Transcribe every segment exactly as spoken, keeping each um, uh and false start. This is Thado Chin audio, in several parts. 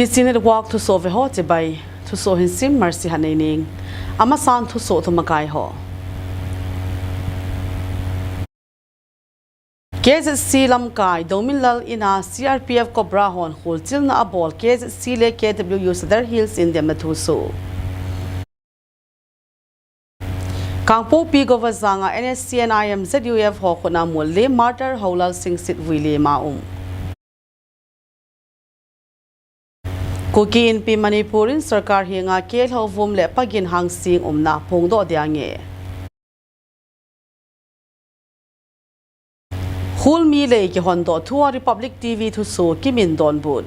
Tichun Network thusoh veho chibai. Thusoh hinsim Mercy Haneining. Amasan thusoh thumakai ho. K Z C lamkai, Dominlal in a C R P F Cobra hon kholchilna abol K Z C le K W U Sadar Hills in demna thusoh. Kangpokpi Govajang a N S C N I M Z U F ho khutna mol le Martyr Haolal Singsit vuilem a um. Kuki Inpi Manipur in sorkar henga kelho vum le pagin hangsing umna phongdoh dia nge. Hulmi lei kihondoh thua Republic T V thusoh kimin donbut.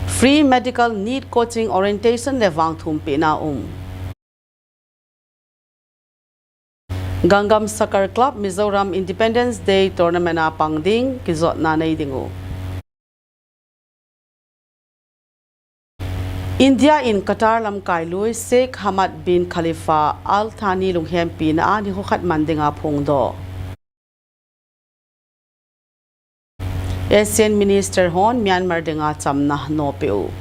Free medical NEET coaching orientation le vangthumpehna um. Gangnam Soccer Club Mizoram Independence Day Tournament a pang ding kijotna nei ding u. India in Qatar lamkai lui Sheikh Hamad bin Khalifa Al Thani lunghempina a nikho khat man dinga phongdoh. ASEAN Minister hon Myanmar dinga chamna nopeh u.